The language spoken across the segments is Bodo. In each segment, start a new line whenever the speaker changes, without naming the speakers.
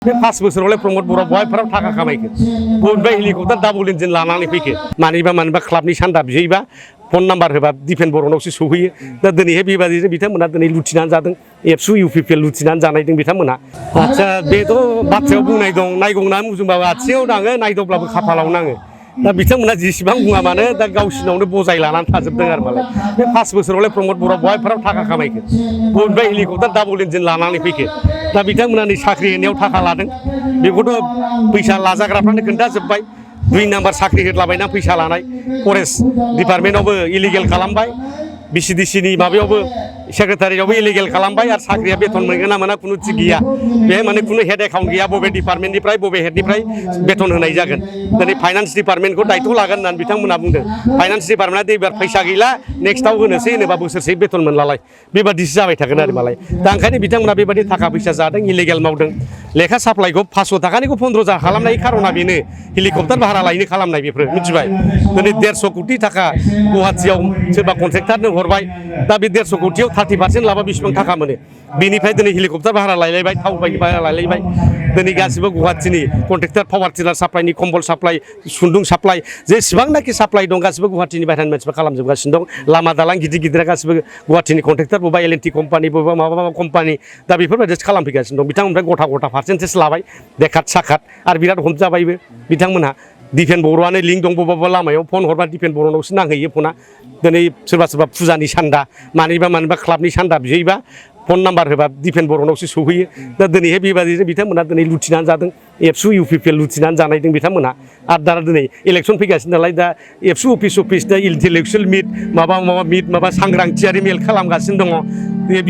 बे 5 बोसोरावलाय प्रमद बर'आ बहायफोराव थाखा खामायखो बबेनिफ्राय हेलिकप्टार डाबल इन्जिन लानानै फैखो मानिबा क्लाबनि सान्दा बिहैबा फन नाम्बार होबा दिपेन बर'नावसो सौहैयो दा दिनैहाय बेबादिनो बिथांमोना दिनै लुथिनानै जादों एबसु UPPL लुथिनानै जानायदों बिथांमोना आच्छा बेथ' बाथ्रायाव बुंनाय दं नायगंना मुजुंबाबो आथिङाव नाङो नायदावब्लाबो खाफालाव नाङो दा बिथांमोना जेसेबां बुङा मानो दा गावसिनावनो बजाय लानानै थाजोबदों आरो मालाय बे 5 बोसोरावलाय प्रमद बर'आ बहायफोराव थाखा खामायखो बबेनिफ्राय हेलिकप्टार डाबल इन्जिन लानानै फैखो दा बिथांमोना नै साख्रि होनायाव थाखा लादों बेखौथ' फैसा लाजाग्राफ्रानो खोन्थाजोब्बाय 2 नाम्बार साख्रि होदलाबायना फैसा लानाय फरेस्ट डिपार्टमेन्टआवबो इलिगेल खालामबाय BCDCनि माबायावबो सेक्रेटारियावबो इलिगेल खालामबाय आरो साख्रिया बेथन मोनगोन ना मोना खुनु थिग गैया बेहाय माने खुनु हेड एकाउन्ट गैया बबे डिपार्टमेन्टनिफ्राय बबे हेडनिफ्राय बेथन होनाय जागोन दिनै फाइनान्स डिपार्टमेन्टखौ दायथ' लागोन होननानै बिथांमोना बुंदों फाइनान्स डिपार्टमेन्टआ एबार फैसा गैला नेक्स्टआव होनोसै होनोबा बोसोरसे बेथन मोनलालाय बेबादिसो जाबाय थागोन आरो मालाय दा ओंखायनो बिथांमोना बेबादि थाखा फैसा जादों इलिगेल मावदों लेखा साप्लाइखौ 500 थाखानिखौ 15 खालामनायनि खारना बेनो हेलिकप्टार भारा लायनो खालामनाय बेफोर मिथिबाय दिनै 150 कोटि थाखा गुवाहाटियाव सोरबा कन्ट्रेक्टारनो हरबाय दा बे 150 कोटियाव 30% लाबा बेसेबां थाखा मोनो बेनिफ्राय दिनै हेलिकप्टार भारा लायलायबाय थाव बायनो भारा लायलायबाय दिनै गासिबो गुवाहाटिनि कन्ट्रेक्टार पावार टिलार साप्लाइनि कम्बल साप्लाइ सुन्दुं साप्लाइ जेसेबांनाखि साप्लाइ दं गासिबो गुवाहाटिनि बाहेरानि मानसिफ्रा खालामजोबगासिनो दं लामा दालां गिदिर गिदिरा गासिबो गुवाहाटिनि कन्ट्रेक्टार बबेबा L&T कम्पानि बबेबा माबा कम्पानि दा बेफोरबायदिसो खालामफैगासिनो दं बिथांमोननिफ्राय गथा पार्सेन्टेज लाबाय देखात साखात आरो बिराद हमजाबायबो बिथांमोनहा दिपेन बर'आनो लिंक दं बबेबा लामायाव फन हरबा दिपेन बर'नावसो नांहैयो फना दिनै सोरबा फुजानि सान्दा मानिबा क्लाबनि सान्दा बिहैबा फन नाम्बार होबा दिपेन बर'नावसो सौहैयो दा दिनैहाय बेबादिनो बिथांमोना दिनै लुथिनानै जादों एबसु UPPL लुथिनानै जानायदों बिथांमोना आरो दा दिनै इलेक्सन फैगासिनो नालाय दा एबसु अफिस दा इन्टेलेक्सुवेल मिट माबा सांग्रांथियारि मेल खालामगासिनो दङ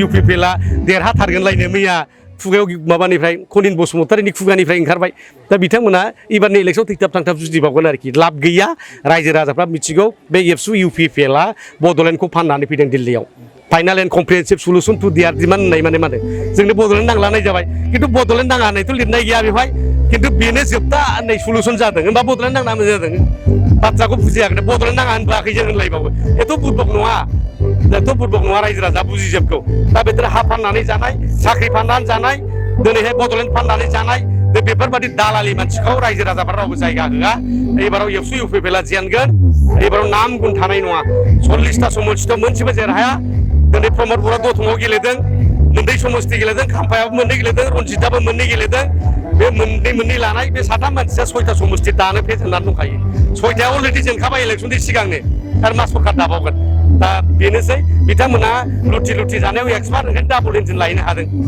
UPPL आ देरहाथारगोनलायनो मैया खुगायाव माबानिफ्राय खनिन बसुमतारिनि खुगानिफ्राय ओंखारबाय दा बिथांमोना एबारनि इलेक्सन थैथाब थांथाब जुजिबावगोन आरोखि लाब गैया रायजो राजाफ्रा मिथिगौ बे एबसु UPPL आ बड'लेण्डखौ फाननानै फैदों दिल्लीयाव final and comprehensive solution to their demand होननाय माने जोंनो बड'लेण्ड नांलानाय जाबाय खिन्थु बड'लेण्ड नाङा होननायथ' लिरनाय गैया बेवहाय खिन्थु बेनो जोबथा होननाय सलुसन जादों होनबा बड'लेण्ड नांना मोजां जादों बाथ्राखौ बुजियाखै बड'लेण्ड नाङा होनबोआखै जों होनलायबावो एथ' बुरबक नङा रायजो राजा बुजिजोबगौ दा बेफोर हा फाननानै जानाय साख्रि फाननानै जानाय दिनैहाय बड'लेण्ड फाननानै जानाय बेफोरबादि दालालि मानसिखौ रायजो राजाफ्रा रावबो जायगा होआ एबाराव एबसु UPPL आ जेनगोन एबाराव नाम गुन थानाय नङा 40टा समस्थियाव मोनसेबो जेरहाया दिनै प्रमद बर'आ दतमायाव गेलेदों मोननै समस्ति गेलेदों खाम्फायाबो मोननै गेलेदों रनजितआबो मोननै गेलेदों बे मोननै लानाय बे साथाम मानसिया 6टा समस्ति दानो फेजेननानै दंखायो 6टाया अलरेडि जेनखाबाय इलेक्सननि सिगांनो आरो मा सरकार दाबावगोन दा बेनोसै बिथांमोना लुथि जानायाव एक्सपार्ट ओंखायनो डाबल इन्जिन लायनो हादों